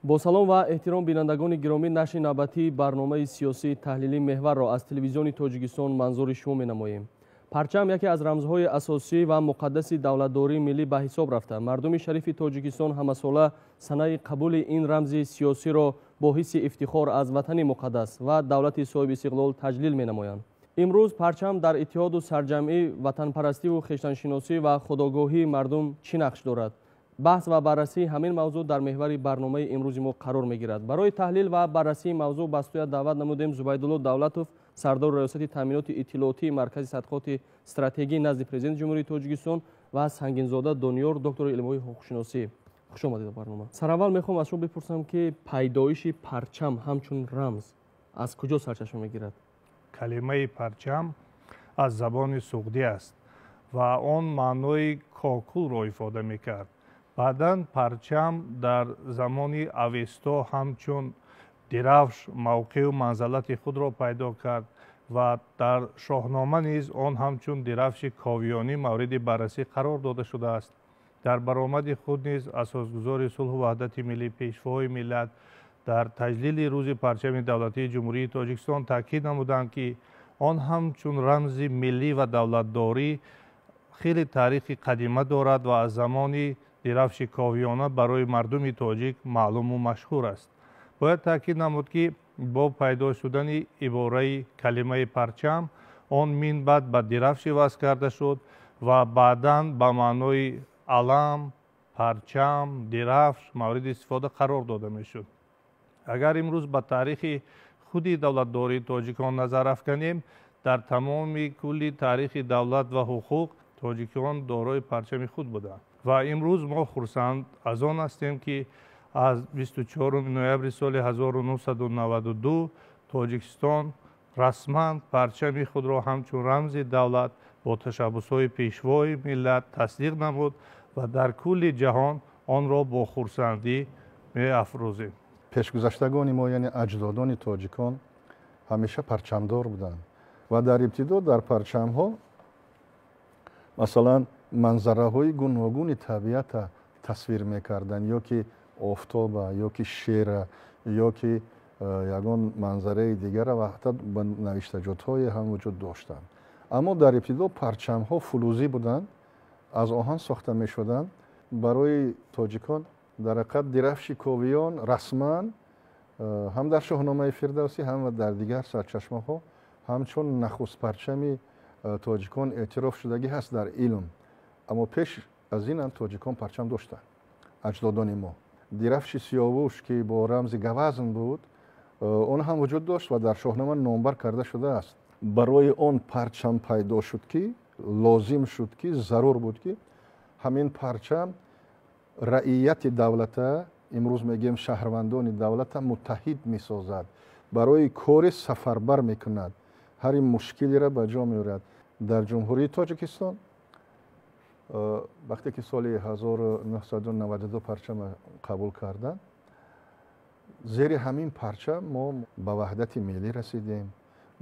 Бо салом ва эҳтиром, бинандагони гиромӣ, нашри навбатии барномаи сиёсии таҳлилии «Меҳварро» аз Телевизиони Тоҷикистон манзури шумо менамоем. Парчам яке аз рамзҳои асосӣ ва муқаддаси давлатдории миллӣ ба ҳисоб рафта, мардуми шарифи Тоҷикистон ҳамасола санаи қабули ин рамзи сиёсиро бо ҳисси ифтихор аз ватани муқаддас ва давлати соҳибистиқлол таҷлил менамоянд. Имрӯз парчам дар иттиҳоду сарҷамъӣ, ватанпарастиву хештаншиносӣ ва худогоҳии мардум чӣ нақш дорад? Баҳс ва баррасии ҳамин мавзӯъ дар меҳвари барномаи имрӯзи мо қарор мегирад. Барои таҳлил ва баррасии мавзӯъ ба студия даъват намудем Зубайдулло Давлатов, сардори Раёсати таъминоти иттилоотии Маркази тадқиқоти стратегии назди Президенти Ҷумҳурии Тоҷикистон, ва Сангинзода Дониёр, доктори илмҳои ҳуқуқшиносӣ. Хуш омадед ба барнома. Сараввал мехоҳам аз шумо бипурсам, ки пайдоиши парчам ҳамчун рамз аз куҷо сарчашма мегирад? Калимаи парчам аз забони суғдӣ аст ва он маънои кокулро ифода мекард. Баъдан парчам дар замони Авесто ҳамчун дирафш мавқеу манзалати худро пайдо кард ва дар Шоҳнома низ он ҳамчун дирафши ковиёнӣ мавриди баррасӣ қарор дода шудааст. Дар баромади худ низ Асосгузори сулҳу ваҳдати миллӣ, Пешвои миллат дар таҷлили Рӯзи парчами давлатии Ҷумҳурии Тоҷикистон таъкид намуданд, ки он ҳамчун рамзи миллӣ ва давлатдорӣ хеле таърихи қадима дорад ва аз замони дирафши ковиёна барои мардуми тоҷик маълуму машҳур аст. Бояд таъкид намуд, ки бо пайдо шудани ибораи калимаи парчам он минбаъд ба дирафш иваз карда шуд ва баъдан ба маънои алам, парчам, дирафш мавриди истифода қарор дода мешуд. Агар имрӯз ба таърихи худи давлатдории тоҷикон назар афканем, дар тамоми кулли таърихи давлат ва ҳуқуқ тоҷикон дорои парчами худ буданд ва имрӯз мо хурсанд аз он ҳастем, ки аз 24 ноябри соли 1992 Тоҷикистон расман парчами худро ҳамчун рамзи давлат бо ташаббусҳои Пешвои миллат тасдиқ намуд ва дар кулли ҷаҳон онро бо хурсандӣ меафрӯзем. Пешгузаштагони мо, яъне аҷдодони тоҷикон, ҳамеша парчамдор буданд ва дар ибтидо дар парчамҳо, масалан, манзараҳои гуногуни табиата тасвир мекарданд, ё ки офтоба, ё ки шера, ё ки ягон манзараи дигара, ва ҳатто ба навиштаҷотҳое ҳам вуҷуд доштанд. Аммо дар ибтидо парчамҳо фулузӣ буданд, аз оҳан сохта мешуданд. Барои тоҷикон дар ҳақиқат дирафши ковиён расман ҳам дар Шоҳномаи Фирдавсӣ, ҳам дар дигар сарчашмаҳо ҳамчун нахуст парчами тоҷикон эътироф шудагӣ ҳаст дар илм. Аммо пеш аз ин ҳам тоҷикон парчам доштанд, аҷдодони мо. Дирафши Сиёвуш, ки бо рамзи гавазн буд, он ҳам вуҷуд дошт ва дар Шоҳнома номбар карда шудааст. Барои он парчам пайдо шуд, ки лозим шуд, ки зарур буд, ки ҳамин парчам раияти давлата, имрӯз мегӯем шаҳрвандони давлата, муттаҳид месозад, барои кори сафарбар мекунад, ҳар мушкилеро ба ҷо меорад. Дар Ҷумҳурии Тоҷикистон вақте ки соли 1992 парчама қабул карданд, зери ҳамин парчам мо ба ваҳдати миллӣ расидем,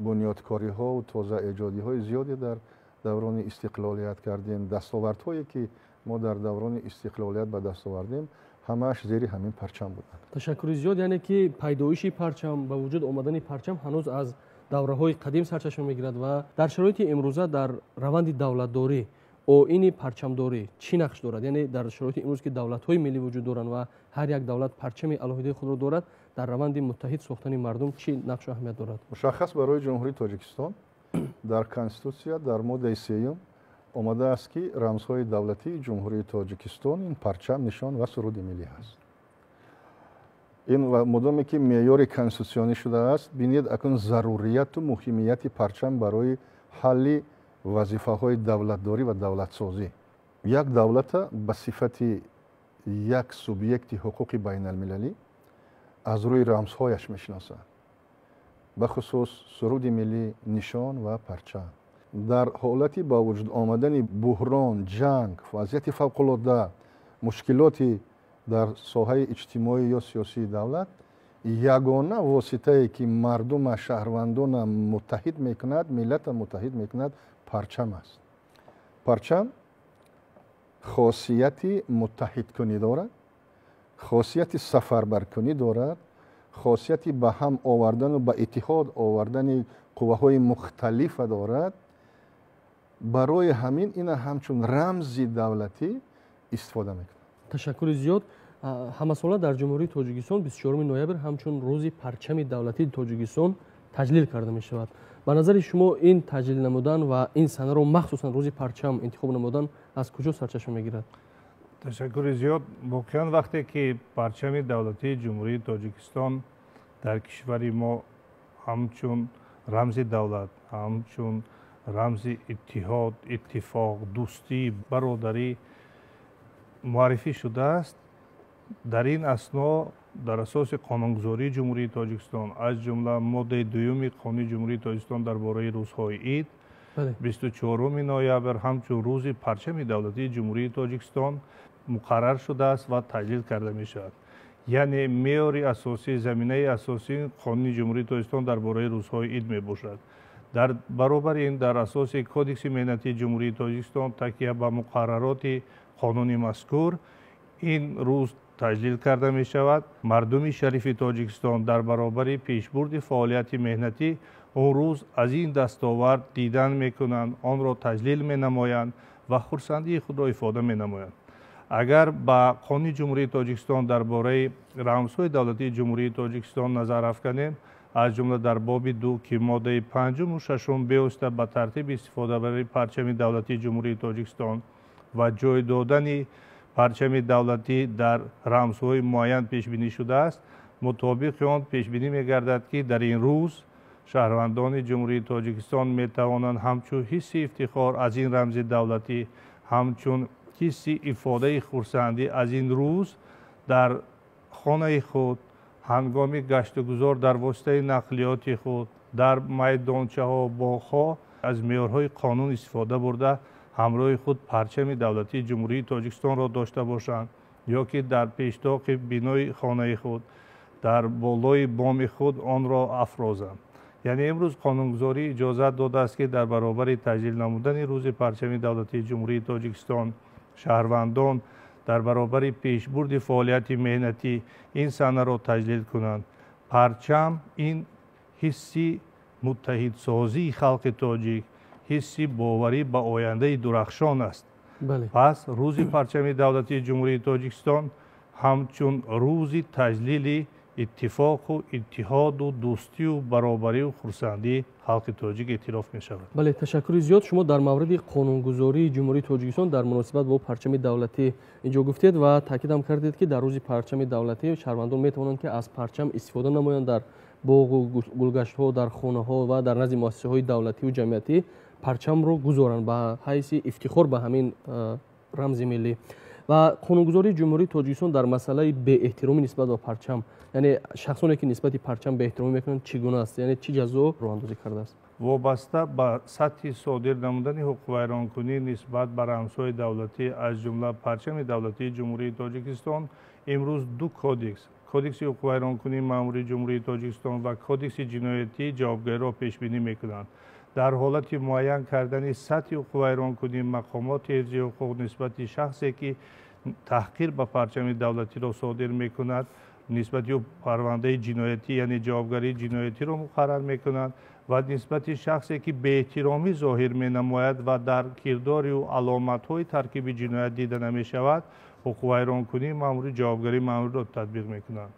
бунёдкориҳову тозаэҷодиҳои зиёде дар даврони истиқлолият кардем. Дастовардҳое, ки мо дар даврони истиқлолият ба даст овардем, ҳамааш зери ҳамин парчам буданд. Ташаккури зиёд. Яъне ки пайдоиши парчам, ба вуҷуд омадани парчам ҳанӯз аз давраҳои қадим сарчашма мегирад. Ва дар шароити имрӯза дар раванди давлатдорӣ оини парчамдорӣ чӣ нақш дорад? Яъне дар шароити имрӯз, ки давлатҳои миллӣ вуҷуд доранд ва ҳар як давлат парчами алоҳидаи худро дорад, дар раванди муттаҳид сохтани мардум чӣ нақшу аҳамият дорад? Мушаххас барои Ҷумҳурии Тоҷикистон дар Конститутсия дар моддаи сеюм омадааст, ки рамзҳои давлатии Ҷумҳурии Тоҷикистон ин парчам, нишон ва суруди миллӣ ҳаст. Ин мудоме ки меъёри конститутсионӣ шудааст, бинед, акнун зарурияту муҳимияти парчам барои ҳалли вазифаҳои давлатдорӣ ва давлатсозӣ. Як давлата ба сифати як субъекти ҳуқуқи байналмилалӣ аз рӯи рамзҳояш мешиносанд, бахусус суруди миллӣ, нишон ва парчам. Дар ҳолати ба вуҷуд омадани буҳрон, ҷанг, вазъияти фавқулодда, мушкилоти дар соҳаи иҷтимоӣ ё сиёсии давлат, ягона воситае, ки мардума, шаҳрвандона муттаҳид мекунад, миллата муттаҳид мекунад, парчам аст. Парчам хосияти муттаҳидкунӣ дорад. Хосияти сафарбаркунӣ дорад, хосияти ба ҳам овардану ба иттиҳод овардани қувваҳои мухталифа дорад. Барои ҳамин ина ҳамчун рамзи давлатӣ истифода мекунад. Ташаккури зиёд. Ҳамасола дар Ҷумҳурии Тоҷикистон 24 ноябр ҳамчун рӯзи парчами давлатии Тоҷикистон таҷлил карда мешавад. Ба назари шумо, ин таҷлил намудан ва ин санаро махсусан рӯзи парчам интихоб намудан аз куҷо сарчашма мегирад? Ташаккури зиёд. Воқеан, вақте ки парчами давлатии Ҷумҳурии Тоҷикистон дар кишвари мо ҳамчун рамзи давлат, ҳамчун рамзи иттиҳод, иттифоқ, дӯстӣ, бародарӣ муаррифӣ шудааст, дар ин асно дар асоси қонунгузории Ҷумҳурии Тоҷикистон, аз ҷумла моддаи дуюми Қонуни Ҷумҳурии Тоҷикистон дар бораи рӯзҳои ид, 24 ноябр ҳамчун рӯзи парчами давлатии Ҷумҳурии Тоҷикистон муқаррар шудааст ва таҷлил карда мешавад. Яъне меъёри асосӣ, заминаи асосии Қонуни Ҷумҳурии Тоҷикистон дар бораи рӯзҳои ид мебошад. Дар баробари ин, дар асоси Кодекси меҳнатии Ҷумҳурии Тоҷикистон, такя ба муқаррароти қонуни мазкур, ин рӯз таҷлил карда мешавад. Мардуми шарифи Тоҷикистон дар баробари пешбурди фаъолияти меҳнатӣ он рӯз аз ин дастовард дидан мекунанд, онро таҷлил менамоянд ва хурсандии худро ифода менамоянд. Агар ба Қонуни Ҷумҳурии Тоҷикистон дар бораи рамзҳои давлатии Ҷумҳурии Тоҷикистон назар афканем, аз ҷумла дар боби ду, ки моддаи панҷуму шашум бевосита ба тартиби истифодабарии парчами давлатии Ҷумҳурии Тоҷикистон ва ҷой додани парчами давлатӣ дар рамзҳои муайян пешбинӣ шудааст, мутобиқи он пешбинӣ мегардад, ки дар ин рӯз шаҳрвандони Ҷумҳурии Тоҷикистон метавонанд ҳамчун ҳисси ифтихор аз ин рамзи давлатӣ, ҳамчун ҳисси ифодаи хурсандӣ аз ин рӯз дар хонаи худ, ҳангоми гаштугузор дар воситаи нақлиёти худ, дар майдончаҳо, боғҳо аз меъёрҳои қонун истифода бурда, ҳамроҳи худ парчами давлатии Ҷумҳурии Тоҷикистонро дошта бошанд ё ки дар пештоқи бинои хонаи худ, дар болои боми худ онро афрозанд. Яъне имрӯз қонунгузорӣ иҷозат додааст, ки дар баробари таҷлил намудани рӯзи парчами давлатии Ҷумҳурии Тоҷикистон шаҳрвандон дар баробари пешбурди фаъолияти меҳнатӣ ин саҳнаро таҷлил кунанд. Парчам ин ҳисси муттаҳидсозии халқи тоҷик, ҳисси боварӣ ба ояндаи дурахшон аст. Пас рӯзи парчами давлатии Ҷумҳурии Тоҷикистон ҳамчун рӯзи таҷлили иттифоқу иттиҳоду дӯстию баробарию хурсандии халқи тоҷик эътироф мешавад. Бале, ташаккури зиёд. Шумо дар мавриди қонунгузории Ҷумҳурии Тоҷикистон дар муносибат бо парчами давлатӣ инҷо гуфтед ва таъкидам кардед, ки дар рӯзи парчами давлатӣ шаҳрвандон метавонанд, ки аз парчам истифода намоянд, дар боғу гулгаштҳо, дар хонаҳо ва дар назди муассисаҳои давлативу ҷамъиятӣ парчамро гузоранд ба ҳайси ифтихор ба ҳамин рамзи миллӣ. Ва қонунгузории Ҷумҳурии Тоҷикистон дар масъалаи беэҳтиромӣ нисбат ба парчам, яъне шахсоне, ки нисбати парчам беэҳтиромӣ мекунанд, чӣ гуна аст, яъне чӣ ҷазо роҳандозӣ кардааст? Вобаста ба сатҳи содир намудани ҳуқуқвайронкунӣ нисбат ба рамзҳои давлатӣ, аз ҷумла парчами давлатии Ҷумҳурии Тоҷикистон, имрӯз ду кодекс, Кодекси ҳуқуқвайронкунии маъмурии Ҷумҳурии Тоҷикистон ва Кодекси ҷиноятӣ, ҷавобгариро пешбинӣ мекунанд. Дар ҳолати муайян кардани сатҳи ҳуқуқвайронкунӣ, мақомоти ҳифзи ҳуқуқ нисбати шахсе, ки таҳқир ба парчами давлатиро содир мекунад, нисбати ӯ парвандаи ҷиноятӣ, яъне ҷавобгарии ҷиноятиро муқаррар мекунанд ва нисбати шахсе, ки беэҳтиромӣ зоҳир менамояд ва дар кирдори ӯ аломатҳои таркиби ҷиноят дида намешавад, ҳуқуқвайронкунии маъмурӣ, ҷавобгарии маъмуриро татбиқ мекунанд.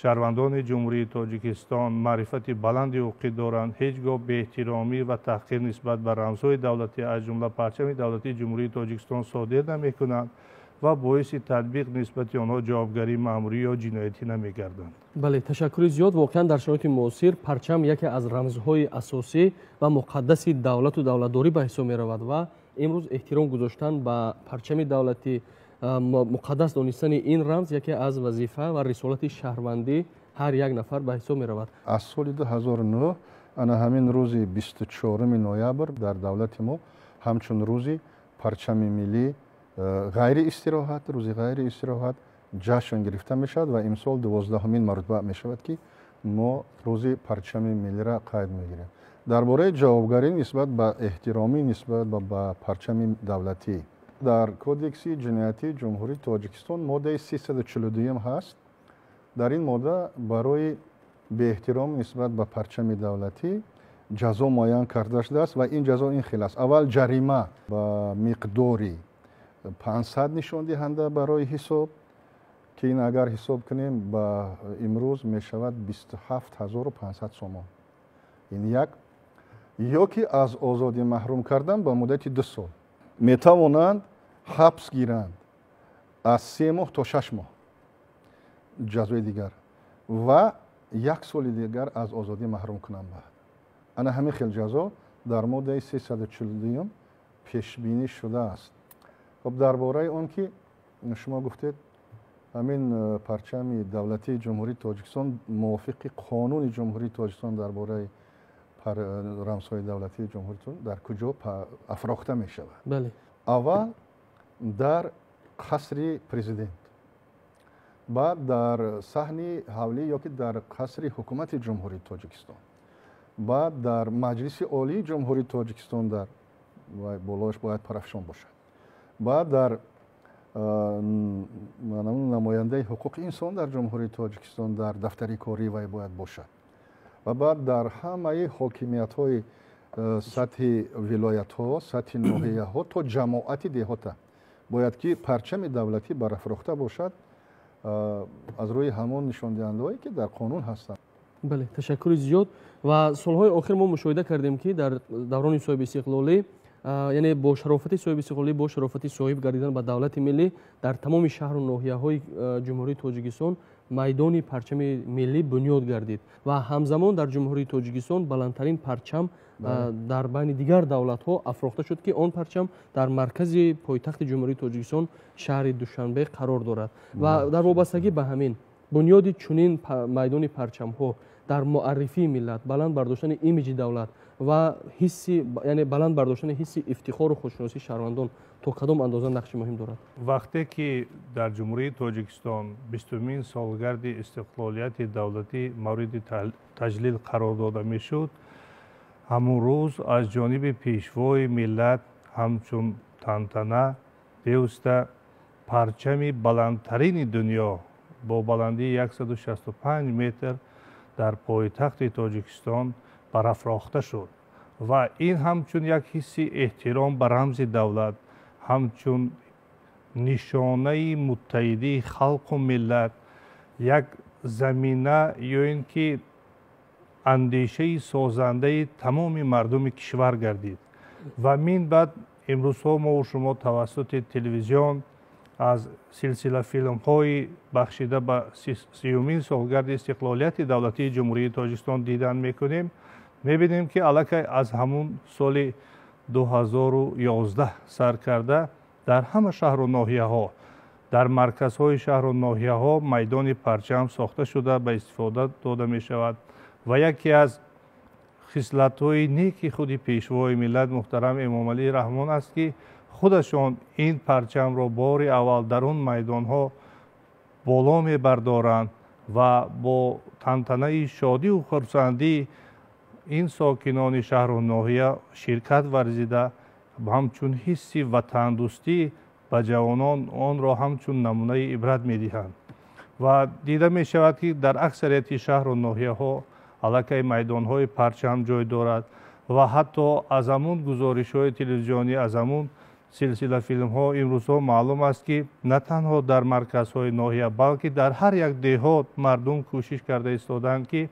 Шаҳрвандони Ҷумҳурии Тоҷикистон маърифати баланди ҳуқуқӣ доранд, ҳеҷ гоҳ беэҳтиромӣ ва таҳқир нисбат ба рамзҳои давлатӣ, аз ҷумла парчами давлатии Ҷумҳурии Тоҷикистон содир намекунанд ва боиси татбиқ нисбати онҳо ҷавобгарии маъмурӣ ё ҷиноятӣ намегарданд. Бале, ташаккури зиёд. Воқеан, дар шароити муосир парчам яке аз рамзҳои асосӣ ва муқаддаси давлату давлатдорӣ ба ҳисоб меравад ва имрӯз эҳтиром гузоштан ба парчами давлатӣ, муқаддас донистани ин рамз яке аз вазифа ва рисолати шаҳрвандӣ ҳар як нафар ба ҳисоб меравад. Аз соли 2009 ана ҳамин рӯзи 24 ноябр дар давлати мо ҳамчун рӯзи парчами миллӣ, ғайри истироҳат, рӯзи ғайри истироҳат ҷашн гирифта мешавад ва имсол 12-ҳумин маротиба мешавад, ки мо рӯзи парчами миллиро қайд мегирем. Дар бораи ҷавобгарӣ нисбат ба эҳтиромӣ нисбат ба парчами давлатӣ. Дар Кодекси ҷиноятии Ҷумҳурии Тоҷикистон моддаи 342 ҳаст. Дар ин модда барои беэҳтиром нисбат ба парчами давлатӣ ҷазо муайян карда шудааст ва ин ҷазо ин хел аст. Аввал ҷарима ба миқдори 500 нишондиҳанда барои ҳисоб, ки ин агар ҳисоб кунем ба имрӯз мешавад 27 500 сомон. Ин як. Ё ки аз озодӣ маҳрум кардан ба муддати 2 сол. Метавонанд ҳабс гиранд аз 3 моҳ то 6 моҳ, ҷазои дигар, ва як соли дигар аз озодӣ маҳрум кунанд. Баъд ана ҳамин хел ҷазо дар моддаи 342 пешбинӣ шудааст. Хоб, дар бораи он ки шумо гуфтед, ҳамин парчами давлатии Ҷумҳурии Тоҷикистон мувофиқи қонуни Ҷумҳурии Тоҷикистон дар бораи рамзҳои давлатии ҷумҳурии дар куҷо афрохта мешавад? Аввал дар қасри президент, баъд дар саҳни ҳавлӣ ёки дар қасри ҳукумати Ҷумҳурии Тоҷикистон, баъд дар Маҷлиси Олии Ҷумҳурии Тоҷикистон дар болоаш бояд парафшон бошад, баъд дар намояндаи ҳуқуқи инсон дар Ҷумҳурии Тоҷикистон дар дафтари корӣ вай бояд бошад ва баъд дар ҳамаи ҳокимиятҳои сатҳи вилоятҳо, сатҳи ноҳияҳо то ҷамоати деҳота бояд ки парчами давлатӣ барафрохта бошад аз рӯи ҳамон нишондиҳандаҳое ки дар қонун ҳастанд. Бале, ташаккури зиёд. Ва солҳои охир мо мушоҳида кардем, ки дар даврони соҳибистиқлолӣ, яъне бо шарофати соҳибистиқлолӣ, бо шарофати соҳиб гардидан ба давлати миллӣ, дар тамоми шаҳру ноҳияҳои Ҷумҳурии Тоҷикистон майдони парчами миллӣ бунёд гардид ва ҳамзамон дар Ҷумҳурии Тоҷикистон баландтарин парчам дар байни дигар давлатҳо афрохта шуд, ки он парчам дар маркази пойтахти Ҷумҳурии Тоҷикистон, шаҳри Душанбе, қарор дорад. Ва дар вобастагӣ ба ҳамин, бунёди чунин майдони парчамҳо дар муаррифии миллат, баланд бардоштани имиҷи давлат ва ҳисси, яъне баланд бардоштани ҳисси ифтихору худшиносии шаҳрвандон то кадом андоза нақши муҳим дорад? Вақте ки дар Ҷумҳурии Тоҷикистон 20-умин солгарди истиқлолияти давлатӣ мавриди таҷлил қарор дода мешуд, ҳамун рӯз аз ҷониби Пешвои миллат ҳамчун тантана бевосита парчами баландтарини дунё бо баландии 165 метр дар пойтахти Тоҷикистон барафрохта шуд ва ин ҳамчун як ҳисси эҳтиром ба рамзи давлат, ҳамчун нишонаи муттаҳидии халқу миллат, як замина ё ин ки андешаи созандаи тамоми мардуми кишвар гардид. Ва мин баъд имрӯзҳо мову шумо тавассути телевизион аз силсила филмҳои бахшида ба 30-умин солгарди истиқлолияти давлатии Ҷумҳурии Тоҷикистон дидан мекунем, мебинем, ки аллакай аз ҳамун соли 2011 сар карда дар ҳама шаҳру ноҳияҳо, дар марказҳои шаҳру ноҳияҳо майдони парчам сохта шуда, ба истифода дода мешавад. Ва яке аз хислатҳои неки худи Пешвои миллат муҳтарам Эмомалӣ Раҳмон аст, ки худашон ин парчамро бори аввал дар он майдонҳо боло мебардоранд ва бо тантанаи шодиву хурсандӣ ин сокинони шаҳру ноҳия ширкат варзида, ҳамчун ҳисси ватандӯстӣ ба ҷавонон онро ҳамчун намунаи ибрат медиҳанд. Ва дида мешавад, ки дар аксарияти шаҳру ноҳияҳо аллакай майдонҳои парчам ҷой дорад ва ҳатто аз ҳамун гузоришҳои телевизионӣ, аз ҳамун силсила филмҳо имрӯзҳо маълум аст, ки на танҳо дар марказҳои ноҳия, балки дар ҳар як деҳот мардум кӯшиш карда истодаанд, ки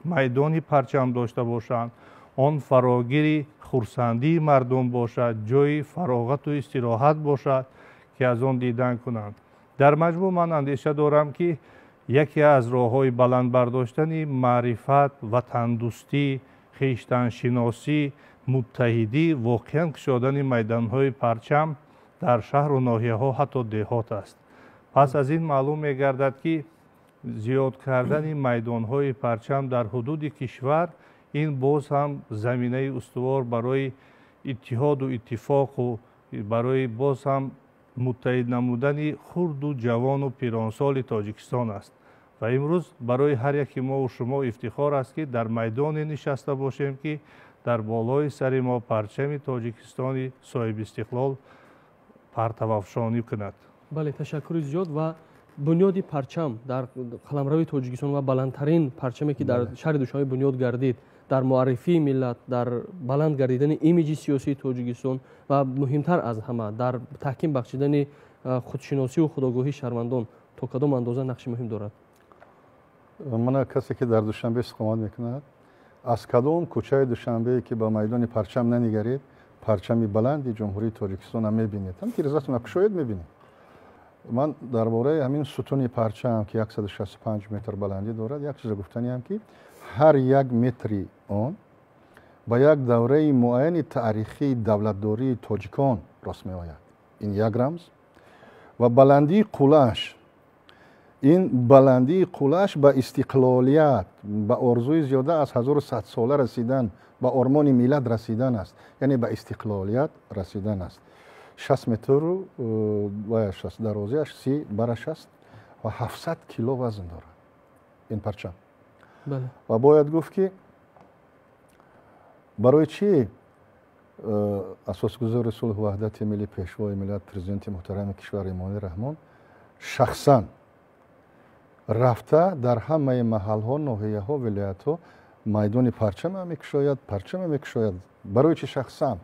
майдони парчам дошта бошанд, он фарогири хурсандии мардум бошад, ҷои фароғату истироҳат бошад, ки аз он дидан кунанд. Дар маҷмӯъ ман андеша дорам, ки яке аз роҳҳои баланд бардоштани маърифат, ватандӯстӣ, хештаншиносӣ, муттаҳидӣ воқеан кушодани майдонҳои парчам дар шаҳру ноҳияҳо, ҳатто деҳот аст. Пас аз ин маълум мегардад, ки зиёд кардани майдонҳои парчам дар ҳудуди кишвар ин боз ҳам заминаи устувор барои иттиҳоду иттифоқу барои боз ҳам муттаҳид намудани хурду ҷавону пиронсоли Тоҷикистон аст. Ва имрӯз барои ҳар яки мову шумо ифтихор аст, ки дар майдоне нишаста бошем, ки дар болои сари мо парчами Тоҷикистони соҳибистиқлол партавафшонӣ кунад. Бале, ташаккури зиёд. Ва бунёди парчам дар қаламрави Тоҷикистон ва баландтарин парчаме ки дар шаҳри Душанбе бунёд гардид, дар муаррифии миллат, дар баланд гардидани имиҷи сиёсии Тоҷикистон ва муҳимтар аз ҳама дар таҳким бахшидани худшиносию худогоҳии шаҳрвандон то кадом андоза нақши муҳим дорад? Мана, касе ки дар Душанбе истиқомат мекунад, аз кадом кӯчаи Душанбе ки ба майдони парчам нанигаред, парчами баланди Ҷумҳурии Тоҷикистонро мебинед. Ҳам тирезатона кушоед, мебинед. Ман дар бораи ҳамин сутуни парчам, ки 165 метр баландӣ дорад, як чиза гуфтаниам, ки ҳар як метри он ба як давраи муайяни таърихии давлатдории тоҷикон рост меояд. Ин як рамз. Ва баландии қуллааш, ин баландии қуллааш ба истиқлолият, ба орзуи зиёда аз 1100 сола расидан, ба ормони миллат расидан аст, яъне ба истиқлолият расидан аст. 60 метру ваяш аст, дарозиаш 30 бараш аст ва 700 кило вазн дорад ин парчам. Ва бояд гуфт, ки барои чӣ асосгузори сулҳу ваҳдати миллӣ, Пешвои миллат, Президенти муҳтарами кишвар Эмомалӣ Раҳмон шахсан рафта дар ҳамаи маҳалҳо, ноҳияҳо, вилоятҳо майдони парчама мекушояд, парчама мекушояд? Барои чӣ шахсан?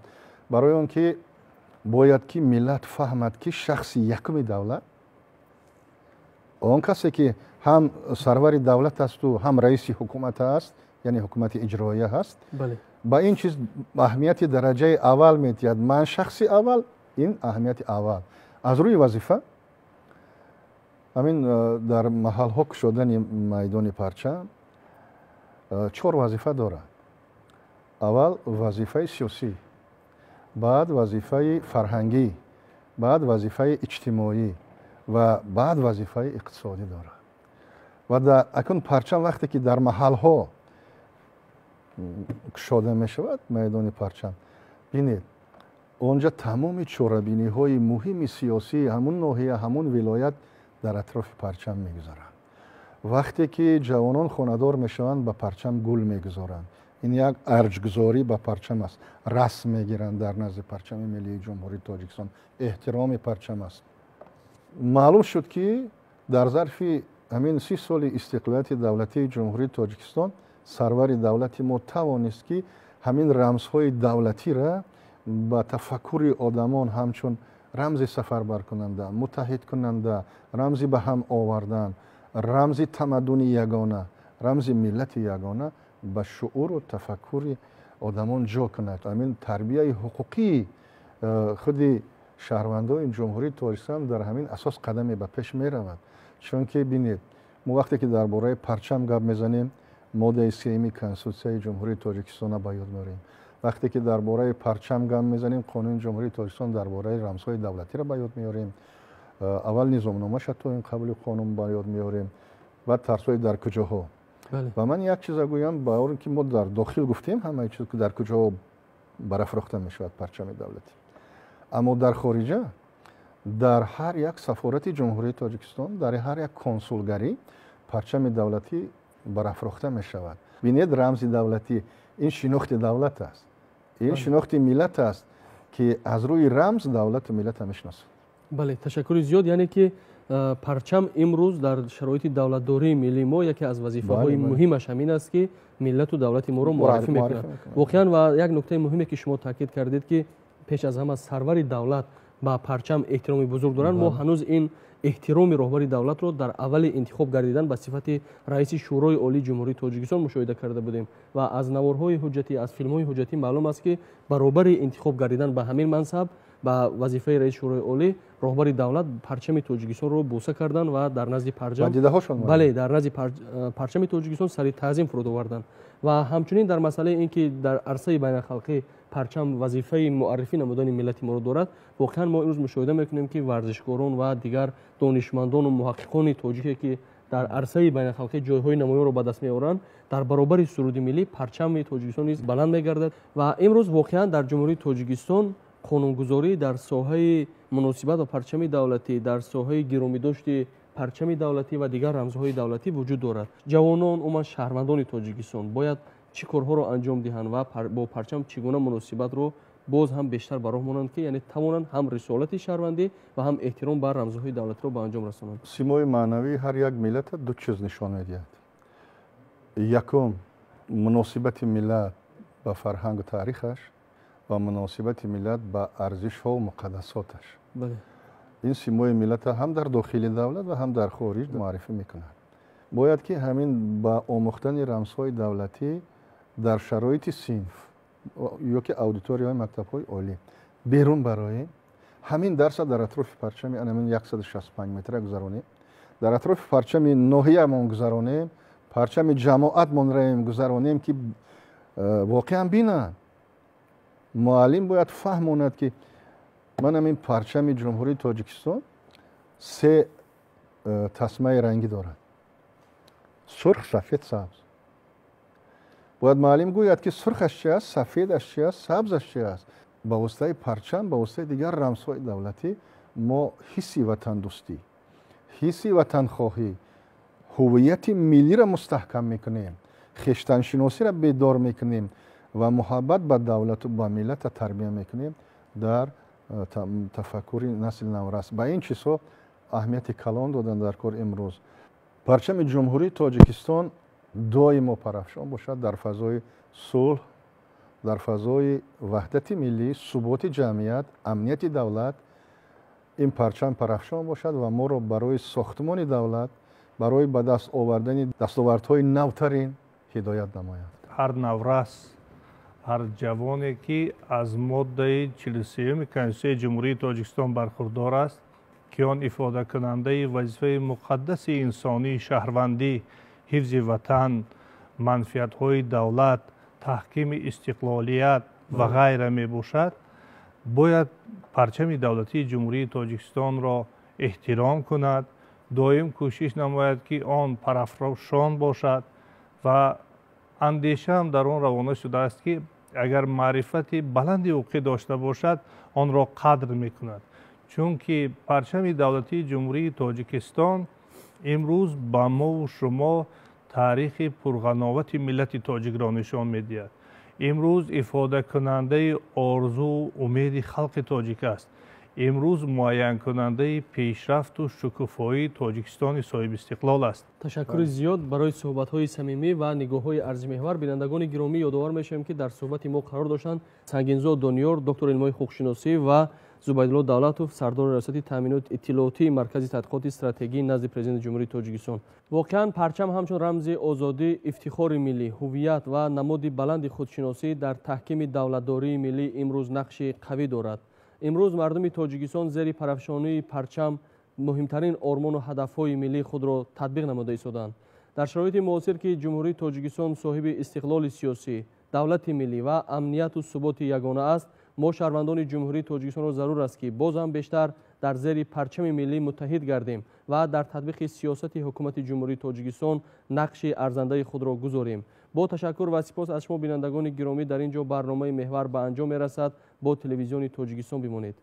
Барои он ки бояд ки миллат фаҳмад, ки шахси якуми давлат, он касе ки ҳам сарвари давлат асту ҳам раиси ҳукумат аст, яъне ҳукумати иҷроия ҳаст, ба ин чиз аҳамияти дараҷаи аввал медиҳад. Ман шахси аввал, ин аҳамияти аввал аз рӯи вазифа. Ҳамин дар маҳалҳо кушодани майдони парчам чор вазифа дорад. Аввал вазифаи сиёсӣ, баъд вазифаи фарҳангӣ, баъд вазифаи иҷтимоӣ ва баъд вазифаи иқтисодӣ дорад. Ва акун парчам вақте ки дар маҳалҳо кушода мешавад, майдони парчам, бинед, онҷа тамоми чорабиниҳои муҳими сиёсии ҳамун ноҳия, ҳамун вилоят дар атрофи парчам мегузаранд. Вақте ки ҷавонон хонадор мешаванд, ба парчам гул мегузоранд. Ин як арҷгузорӣ ба парчам аст. Расм мегиранд дар назди парчами миллии Ҷумҳурии Тоҷикистон, эҳтироми парчам аст. Маълум шуд, ки дар зарфи ҳамин 30 соли истиқлолияти давлатии Ҷумҳурии Тоҷикистон сарвари давлати мо тавонист, ки ҳамин рамзҳои давлатира ба тафаккури одамон ҳамчун рамзи сафарбаркунанда, муттаҳидкунанда, рамзи ба ҳам овардан, рамзи тамаддуни ягона, рамзи миллати ягона ба шууру тафаккури одамон ҷо кунад. Ҳамин тарбияи ҳуқуқии худи шаҳрвандони Ҷумҳурии Тоҷикистон дар ҳамин асос қадаме ба пеш меравад. Чунки бинед, мо вақте ки дар бораи парчам гап мезанем, моддаи сеюми Конститутсияи Ҷумҳурии Тоҷикистонро ба ёд меорем. Вақте ки дар бораи парчам гап мезанем, Қонуни Ҷумҳурии Тоҷикистон дар бораи рамзҳои давлатиро ба ёд меорем. Аввал низомномаша то ин қабули қонун ба ёд меорем, баъд тарсҳои дар куҷоҳо. Ва ман як чиза гӯям, ба он ки мо дар дохил гуфтем ҳамаи чиз, ки дар куҷоҳо барафрохта мешавад парчами давлатӣ, аммо дар хориҷа, дар ҳар як сафорати Ҷумҳурии Тоҷикистон, дар ҳар як консулгарӣ парчами давлатӣ барафрохта мешавад. Бинед, рамзи давлатӣ ин шинохти давлат аст, ин шинохти миллат аст, ки аз рӯи рамз давлату миллата мешиносад. Бале, ташаккури зиёд. Яъне ки парчам имрӯз дар шароити давлатдории миллии мо яке аз вазифаҳои муҳимаш ҳамин аст, ки миллату давлати моро муаррифӣ мекунад воқеан. Ва як нуктаи муҳиме, ки шумо таъкид кардед, ки пеш аз ҳама сарвари давлат ба парчам эҳтироми бузург доранд. Мо ҳанӯз ин эҳтироми роҳбари давлатро дар аввали интихоб гардидан ба сифати раиси Шӯрои Олии Ҷумҳурии Тоҷикистон мушоҳида карда будем. Ва аз наворҳои ҳуҷҷатӣ, аз филмҳои ҳуҷҷатӣ маълум аст, ки баробари интихоб гардидан ба ҳамин мансаб, ба вазифаи раиси Шӯрои Олӣ, роҳбари давлат парчами Тоҷикистонро бӯса карданд ва дар назди парчам, бале, дар назди парчами Тоҷикистон сари таъзим фуруд оварданд. Ва ҳамчунин дар масъалаи ин ки дар арсаи байналхалқӣ парчам вазифаи муаррифӣ намудани миллати моро дорад, воқеан мо имрӯз мушоҳида мекунем, ки варзишкорон ва дигар донишмандону муҳаққиқони тоҷике, ки дар арсаи байналхалқӣ ҷойҳои намоёнро ба даст меоранд, дар баробари суруди миллӣ парчами Тоҷикистон низ баланд мегардад. Ва имрӯз воқеан дар Ҷумҳурии Тоҷикистон қонунгузорӣ дар соҳаи муносибат ба парчами давлатӣ, дар соҳаи гиромидошти парчами давлатӣ ва дигар рамзҳои давлатӣ вуҷуд дорад. Ҷавонон, умуман шаҳрвандони Тоҷикистон бояд чӣ корҳоро анҷом диҳанд ва бо парчам чӣ гуна муносибатро Боз ҳам бештар ба роҳ монанд, ки яъне тавонанд ҳам рисолати шаҳрвандӣ ва ҳам эҳтиром ба рамзҳои давлатиро ба анҷом расонанд. Симои маънавии ҳар як миллата ду чиз нишон медиҳад. Якум, муносибати миллат ба фарҳангу таърихаш ва муносибати миллат ба арзишҳову муқаддасоташ. Ин симои миллата ҳам дар дохили давлат ва ҳам дар хориҷ муаррифӣ мекунад. Бояд ки ҳамин ба омӯхтани рамзҳои давлатӣ дар шароити синф ё ки аудиторияҳои мактабҳои олӣ берун бароем, ҳамин дарса дар атрофи парчами анамин 165 метра гузаронем, дар атрофи парчами ноҳиямон гузаронем, парчами ҷамоатмон гузаронем, ки воқеан бинанд. Муаллим бояд фаҳмонад, ки ман ҳамин парчами Ҷумҳурии Тоҷикистон се тасмаи рангӣ дорад: сурх, сафед, сабз. Бояд муаллим гӯяд, ки сурхаш чи аст, сафедаш чи аст, сабзаш чи аст. Ба воситаи парчам, ба воситаи дигар рамзҳои давлатӣ мо ҳисси ватандӯстӣ, ҳисси ватанхоҳӣ, ҳуввияти миллиро мустаҳкам мекунем, хештаншиносиро бедор мекунем ва муҳаббат ба давлату ба миллата тарбия мекунем дар тафаккури насли наврас. Ба ин чизҳо аҳамияти калон додан дар кор. Имрӯз парчами Ҷумҳурии Тоҷикистон доимо парафшон бошад дар фазои сулҳ, дар фазои ваҳдати миллӣ, суботи ҷамъият, амнияти давлат. Ин парчам парафшон бошад ва моро барои сохтмони давлат, барои ба даст овардани дастовардҳои навтарин ҳидоят намояд. Ҳар наврас, ҳар ҷавоне, ки аз моддаи 43-юми Конститутсияи Ҷумҳурии Тоҷикистон бархурдор аст, ки он ифодакунандаи вазифаи муқаддаси инсонии шаҳрвандӣ, ҳифзи ватан, манфиатҳои давлат, таҳкими истиқлолият ва ғайра мебошад, бояд парчами давлатии Ҷумҳурии Тоҷикистонро эҳтиром кунад, доим кӯшиш намояд, ки он парафшон бошад. Ва андешаам дар он равона шудааст, ки агар маърифати баланди ҳуқуқӣ дошта бошад, онро қадр мекунад, чунки парчами давлатии Ҷумҳурии Тоҷикистон имрӯз ба мову шумо таърихи пурғановати миллати тоҷикро нишон медиҳад. Имрӯз ифодакунандаи орзуу умеди халқи тоҷик аст. Имрӯз муайянкунандаи пешрафту шукуфоии Тоҷикистони соҳибистиқлол аст. Ташаккури зиёд барои суҳбатҳои самимӣ ва нигоҳҳои арзимеҳвар. Бинандагони гиромӣ, ёдовар мешавем, ки дар суҳбати мо қарор доштанд Сангинзод Дониёр, доктори илмҳои ҳуқуқшиносӣ, ва Зубайдулло Давлатов, сардори раёсати таъминоти иттилоотии Маркази тадқиқоти стратегии назди Президенти Ҷумҳурии Тоҷикистон. Воқеан, парчам ҳамчун рамзи озодӣ, ифтихори миллӣ, ҳуввият ва намоди баланди худшиносӣ дар таҳкими давлатдории миллӣ имрӯз нақши қавӣ дорад. Имрӯз мардуми Тоҷикистон зери парафшонии парчам муҳимтарин ормону ҳадафҳои миллии худро татбиқ намуда истоданд. Дар шароити муосир, ки Ҷумҳурии Тоҷикистон соҳиби истиқлоли сиёсӣ, давлати миллӣ ва амнияту суботи ягона аст, мо шаҳрвандони Ҷумҳурии Тоҷикистонро зарур аст, ки боз ҳам бештар дар зери парчами миллӣ муттаҳид гардем ва дар татбиқи сиёсати ҳукумати Ҷумҳурии Тоҷикистон нақши арзандаи худро гузорем. Бо ташаккур ва сипос аз шумо, бинандагони гиромӣ, дар ин ҷо барномаи «Меҳвар» ба анҷом мерасад. Бо Телевизиони Тоҷикистон бимонед.